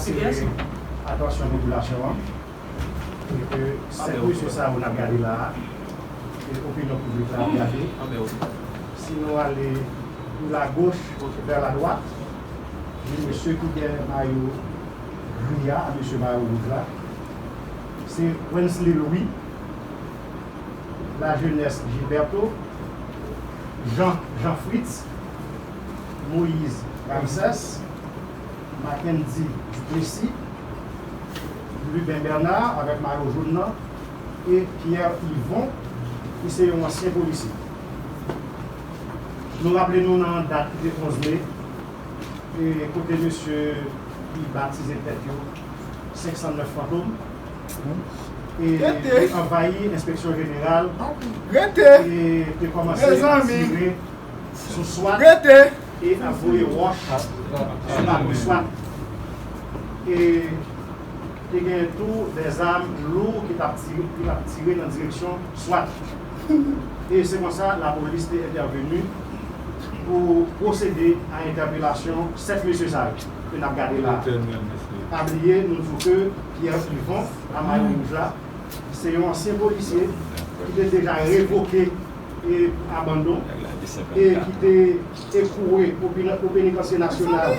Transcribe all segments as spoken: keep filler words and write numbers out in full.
Atire atansyon popilasyon an, e ke sèt mesye sa yo n ap gade la a, e opinyon piblik la ap gade. Si nou ale pou lagoch, vè ladwat, gen mesye ki gen mayo gri a, mesye mayo wouj la, se Wensley Louis, Lajeunesse Gilberto, Jean, Jean Fritz, Moïse Ramsès, Mackendy Duplessis, Lubin Bernard avèk mayo jòn nan, e Pierre Yvon, ki se yon ansyen polisye. Nou raple nou nan dat ki te onz me, e kote mesye ki batize tèt yo senk san nèf Fantom, e te anvayi enspeksyon jeneral, e te kòmanse tire sou swat e ap voye wòch sou patwouy swat. E te gen tou dèzam lou ki t ap tire, ki t ap tire nan direksyon swat. E se konsa lapolis te entèveni pou pwosede a entèpelasyon sèt mesye sa yo ke n ap gade la. Pa bliye, nou di w ke Pierre Yvon, a mayo wouj la, se yon ansyen polisye ki te deja revoke e pou abandon, e ki te ekouwe o peni-, o penitansye nasyonal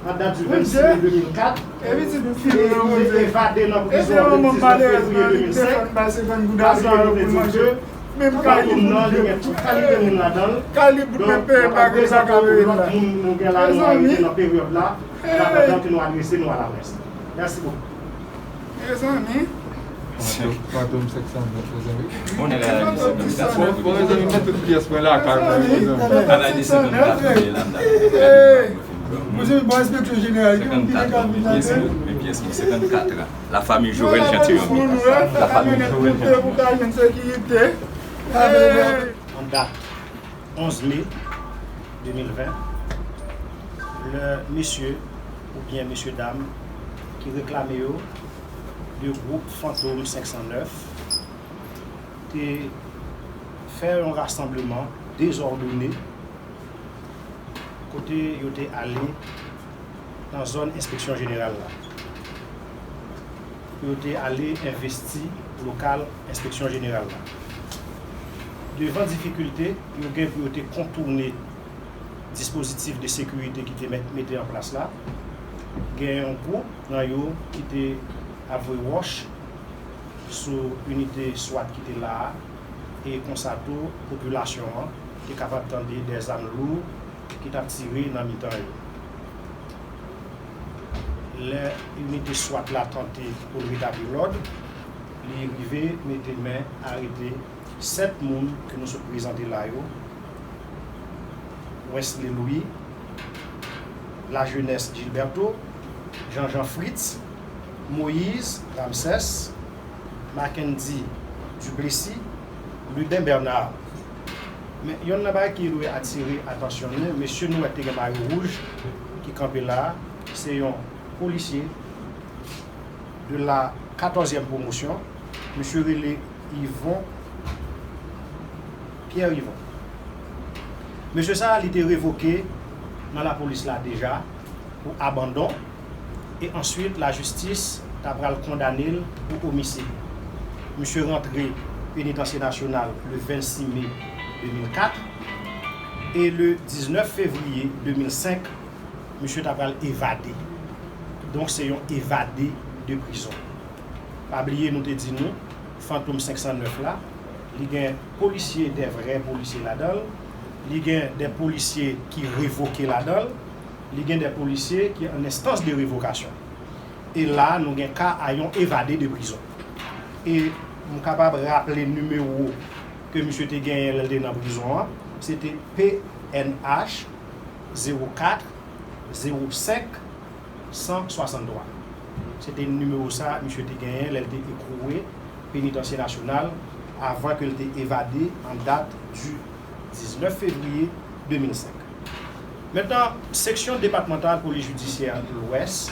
an dat di vennsis me de mil kat, e ki te evade nan prizon le diznèf fevriye de mil senk. Pa bliye nou te di w ke fantom nan, li gen tout kalite moun ladan l. Donk, nou ap prezante pou lòt moun nou gen la, nou arete nan peryòd la, an atandan ke nou adrese nou a laprès. Mèsi bokou. Mezanmi. Fantom, Fantom senk san nèf, mezanmi. Bon, nèg la di senkannkat. Bon, bon, mezanmi, mwen tout pyès mwen lakay mwen, mezanmi. Ala di senkannkat, mwen la. Mezanmi, bon, enspektè jeneral, ki moun ki te ka vin ladan l? Men pyès mwen, senkannkat la. La famille Joël Gentilhomme. La famille Joël Gentilhomme. Pou ka jwenn sekirite. An dat onz me de mil ven, lè mesye oubyen mesye dam ki reklame yo de gwoup Fantom senk san nèf te fè yon rasanbleman dezòdone kote yo te ale nan zòn enspeksyon jeneral la. Pou yo te ale envesti lokal enspeksyon jeneral la. Devan difikilte yo gen pou yo te kontoune dispozitif de sekirite ki te mèt mete an plas la, gen yon gwoup nan yo ki te ap voye wòch sou inite swat ki te la a, e konsa tou popilasyon an te kapab tande dèzam lou ki t ap tire nan mitan yo. Lè inite swat la tante pou l retabli lòd, li rive mete men arete sèt moun ke nou sot prezante la yo, Wesley Louis, Lajeunesse Gilberto, Jean Jean Fritz, Moïse Ramsès, Mackendy Duplessis, Lubin Bernard. Men yonn nan bagay ki dwe atire atansyon nou, mesye nou wè te gen mayo wouj ki kanpe la a, se yon polisye de la katòzyèm pwomosyon, misye rele Yvon, Pierre Yvon. Mesye sa a, li te revoke nan lapolis la deja pou abandon, e answit lajistis ta pral kondane l pou omisid. Misye rantre penitansye nasyonal le vennsis me de mil kat, e le diznèf fevriye de mil senk, misye ta pral evade. Donk, se yon evade de prizon. Pa bliye, nou te di nou, Fantom senk san nèf la, li gen polisye, de vrè polisye ladan l, li gen de polisye ki revoke ladan l, li gen de polisye ki an enstans de revokasyon. E la, nou gen ka a yon evade de prizon. E m kapab raple nimewo ke misye te genyen lè l te nan prizon an, se te P N H zewo kat zewo senk san swasanntwa. Se te nimewo sa a misye te genyen lè l te ekouwe penitansye nasyonal avan ke l te evade an dat di diznèf fevriye de mil senk. Mentnan, seksyon depatmantal polis jidisyè Lwès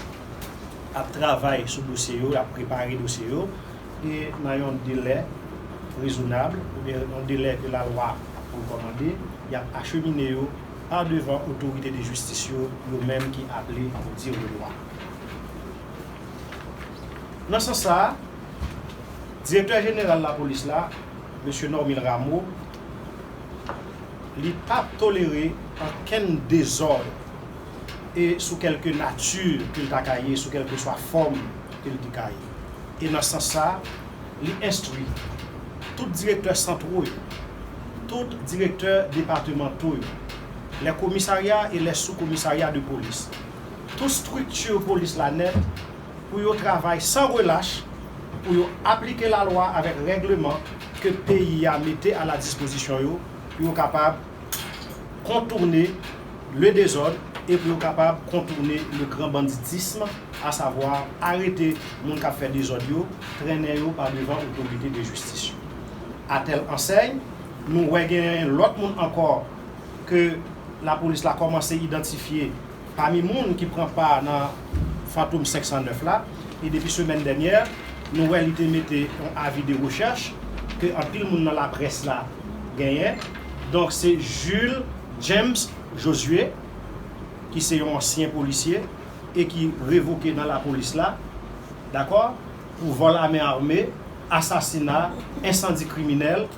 ap travay sou dosye yo, ap prepare dosye yo, e nan yon delè rezonab, oubyen yon delè ke lalwa ap rekòmande, y ap achemine yo pa devan otorite de jistis yo, yo menm ki aple pou di le lwa. Nan sans sa a, direktè jeneral lapolis la, mesye Normil Rameau, li p ap tolere okenn dezòd e sou kèlke nati ke l ta ka ye, sou kèlkeswa fòm ke l te ka ye. E nan sans sa a, li enstwi tout direktè santwo yo, tout direktè depatmanto yo, les commissariats et les sous-commissariats de police, tout estrikti polis la nèt, pou yo travay san relach, pou yo aplike lalwa avèk règleman ke peyi a mete a la dispozisyon yo, pou yo kapab kontourne le dezòd e pou yo kapab kontourne le grand banditisme, asavwa arete moun k ap fè dezòd yo, trennen yo pa devan otorite de jistis yo. À telle enseigne, nou wè gen lòt moun ankò ke lapolis la kòmanse idantifye pami moun ki pran pa nan Fantom senk san nèf la, e depi semèn dènyè, nou wè li te mete yon avi de rechèch ke anpil moun nan laprès la genyen. Donk, se Jules James Josué, ki se yon ansyen polisye e ki revoke nan lapolis la, dakò, pou vòl a men ame, asasina, ensandi kriminèl,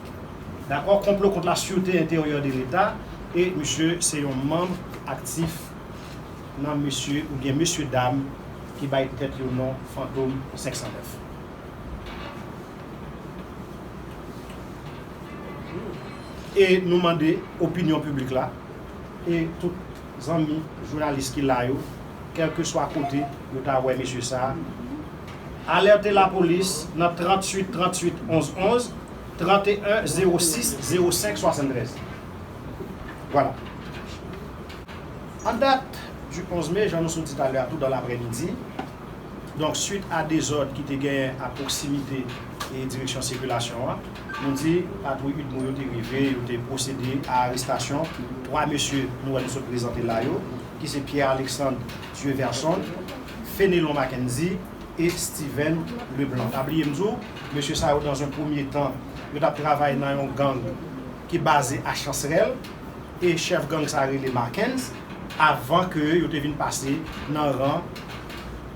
dakò, konplo kont la sûreté intérieure de l'État, e misye se yon manm aktif nan mesye oubyen mesye dam ki bay tèt yo non Fantom senk san nèf. E nou mande opinyon piblik la e tout zanmi jounalis ki la yo, kèlkeswa kote yo ta wè mesye sa a, alète lapolis nan tranntuit tranntuit onz onz, trannteyen zewo sis zewo senk swasanntrèz. Vwala. En date du onze mai, jan nou sot di talè a tou dans l'après-midi, donk, swit a dezòd ki te genyen a pwoksimite e direksyon sikilasyon an, nou di patwouy UDMO yo te rive, yo te pwosede a arestasyon twa mesye nou wè nou sot prezante la yo, ki se Pierre Alexandre Dieuverson, Fenelon Mackendy e Steven Leblanc. Pa bliye m di w, mesye sa yo, dans un premier temps, yo t ap travay nan yon gang ki baze a Chansrèl, e chèf gang sa rele Marckens, avan ke yo te vin pase nan ran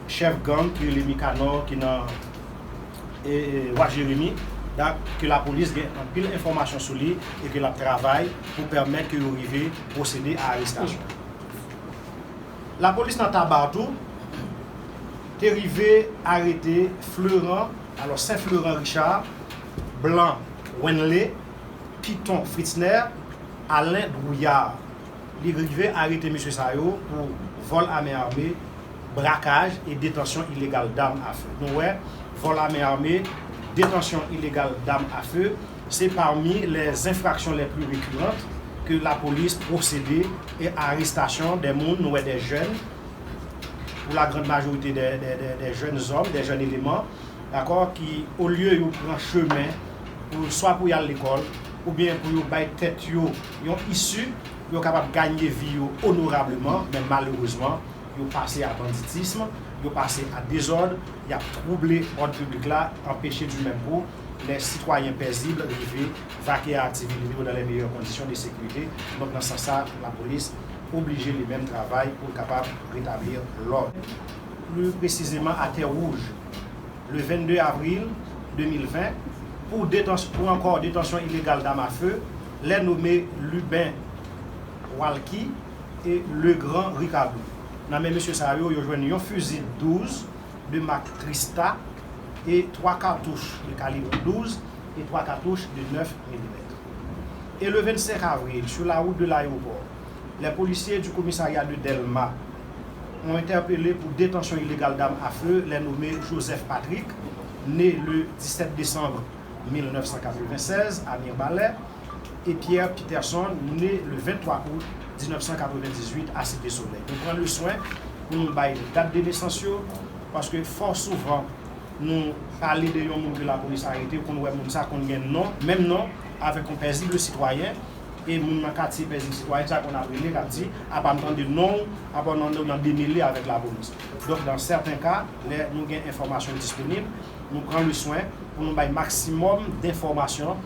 chèf gang ki rele Mikanò, ki nan, e, e, Wa Jeremi, dak, ke lapolis gen anpil enfòmasyon sou li e ke l ap travay pou pèmèt ke yo rive pwosede a arestasyon. Lapolis nan Taba tou te rive arete Florent, alò, Sen Florent Richard, Blanc Wenley, Piton Fritzner, Alain Drouillard. Li rive arete mesye sa yo pou vòl a men ame, brakaj e detansyon ilegal dam a fe. Nou wè, vòl a men ame, detansyon ilegal dam a fe, se pami les infractions les plus récurrentes ke lapolis pwosede e arestasyon de moun, nou wè, de jèn, pour la grande majorité des, des, des, des jeunes hommes, des jeunes éléments, dakò, ki, olye yo pran chemen pou, swa pou y al lekòl, oubyen pou yo bay tèt yo yon isi, pou yo kapab ganye vi yo onorableman, men malerezman, yo pase a banditism, yo pase a dezòd, y ap twouble òd piblik la, anpeche di menm kou les citoyens paisibles rive vaquer à activité yo dans les meilleures conditions de sécurité. Donk, nan sans sa, lapolis oblije li menm travay pou l kapab retablir lòd. Pli presizeman, a Tè Wouj, le vennde avril de mil ven, pou detans-, pou ankò detansyon ilegal dam a fe, les nommés Lubin Walky e Legrand Ricardo. Nan men mesye sa yo, yo jwenn yon fizi douz de mak Trista e twa katouch de kalib douz e twa katouch de nèf milimèt. Et le vingt-cinq avril, sur la route de l'aéroport, les policiers du commissariat de Dèlma ont interpellé pour détention illégale d'armes à feu les nommés Joseph Patrick, né le dix-sept décembre mille neuf cent quatre-vingt-seize à Mirebalais, et Pierre Peterson, né le vingt-trois août dix-neuf cent quatre-vingt-dix-huit à Cité Soleil. Nou pran le swen pou nou bay dat de nesans yo, paske fò souvan nou pale de yon moun ke lapolis arete, ou konn wè moun sa konn gen non, menm non, avèk yon pèzib sitwayen, e moun nan katye pèzib sitwayen sa konn ap rele, k ap di, apa m tande non w, apa w nan, nan demele avèk lapolis. Donk, dans certains cas, lè nou gen enfòmasyon disponib, nou pran le swen pou nou bay maksimòm denfòmasyon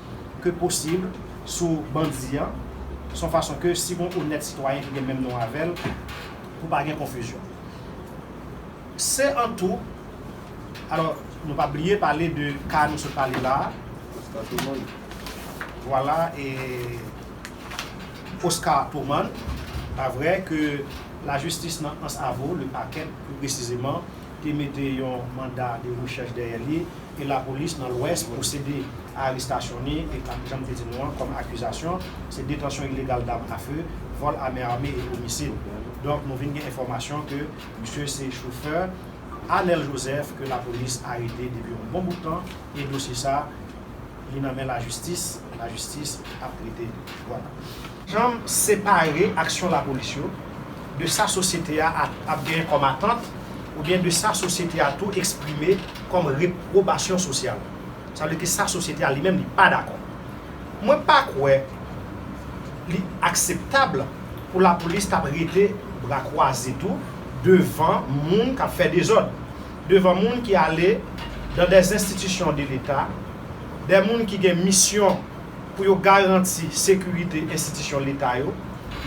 ke posib sou bandi an, se yon fason ke si gon onèt sitwayen ki gen menm non avè l, pou pa gen konfizyon. Se an tou Alò, nou pa bliye pale de ka nou sot pale la a. Vwala, e Oscar Thoman, pa vrè ke lajistis nan Anse Avaux, le parquet pli presizeman, te mete yon manda de rechèch dèyè li, e lapolis nan Lwès pwosede a arestasyon li, e kòm jan m te di nou an, kòm akizasyon, se detansyon ilegal dam a fe, vòl a men ame e omisid. Donk, nou vin gen enfòmasyon ke misye se chofè Anel Joseph ke lapolis arete depi yon bon bout tan, e dosye sa, li nan men lajistis, lajistis ap trete. Vwala. Janm separe aksyon lapolis yo de sa sosyete a ap, ap genyen kòm atant, oubyen de sa sosyete a tou eksprime kòm repwobasyon sosyal. Sa vle di ke sa sosyete a li menm li pa dakò. Mwen pa kwè li akseptab pou lapolis t ap rete bra kwaze tou devan moun k ap fè dezòd, devan moun ki ale dans des institutions de l'État, de moun ki gen misyon pou yo garanti sekirite enstitisyon Leta yo,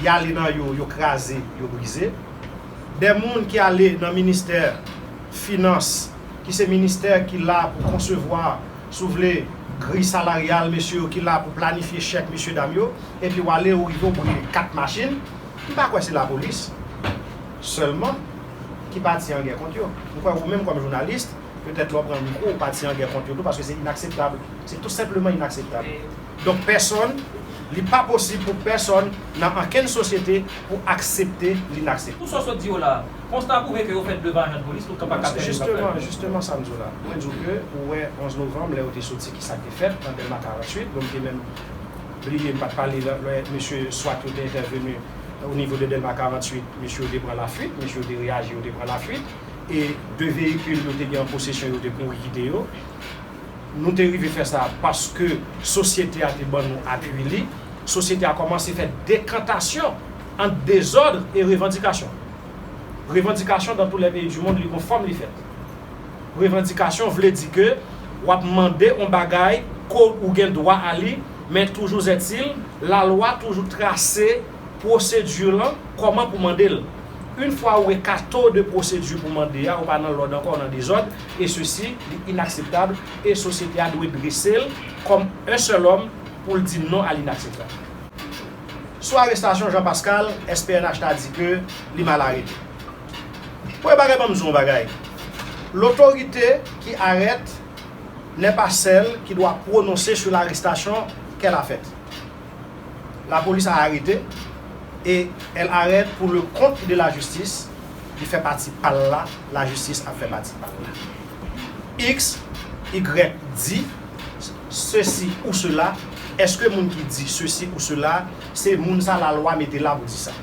y ale nan yo, yo kraze, yo brize. De moun ki ale nan ministè finans, ki se ministè ki la pou konsevwa, si w vle, griy salaryal mesye yo, ki la pou planifye chèk mesye dam yo, epi w ale, ou rive, ou brile kat machin. M pa kwè se lapolis sèlman ki pati an gè kont yo. M kwè ou menm kòm jounalis, petèt lè w pran mikwo, ou pati an gè kont yo tou, paske se inakseptab. Se tou senpleman inakseptab. Donk, pèsonn, li pa posib pou pèsonn nan ankenn sosyete pou aksepte linakseptab. Tout sa w sot di yo la, konsta pwouve ke yo fèt devan ajan de polis, tout kan pa ka fèt, yo ka fèt. Jisteman, jisteman, sa m di w la. Mwen di w ke ou wè onz novanm, lè yo te soti, ki sa k te fèt nan Dèlma karanntuit, donk te menm bliye, m pa t pale lè, lè mesye swat yo te entèveni o nivo de Dèlma karanntuit, mesye yo te pran lafuit, mesye yo te reyaji, yo te pran lafuit, e de veyikil yo te gen an posesyon yo te kouri kite yo. Nou te rive fè sa paske sosyete a te ban nou apui li. Sosyete a kòmanse fè dekantasyon ant dezòd e revandikasyon. Revandikasyon, dans tous les pays du monde, li gon fòm li fèt. Revandikasyon vle di ke w ap mande yon bagay ke ou gen dwa a li, men toujou ètil, lalwa toujou trase pwosedi lan, kòman pou mande l. Yon fwa ou ekato de pwosedi pou mande a, ou pa nan lòd ankò, ou nan dezòd, e sesi, li inakseptab, e sosyete a dwe drese l kòm yon sèl òm pou l di non a linakseptab. Sou arestasyon Jean Pascal, S P N H ta di ke li mal arete. Premye bagay, ban m di w yon bagay. L'autorité qui arrête n'est pas celle qui doit prononcer sur l'arrestation qu'elle a faite. Lapolis a arete, e elle arrête pour le compte de la justice. Li fè pati pa l la, lajistis ap fè pati pa l la. X, Y di sesi ou sela. Èske moun ki di sesi ou sela, se moun sa lalwa mete la pou di sa?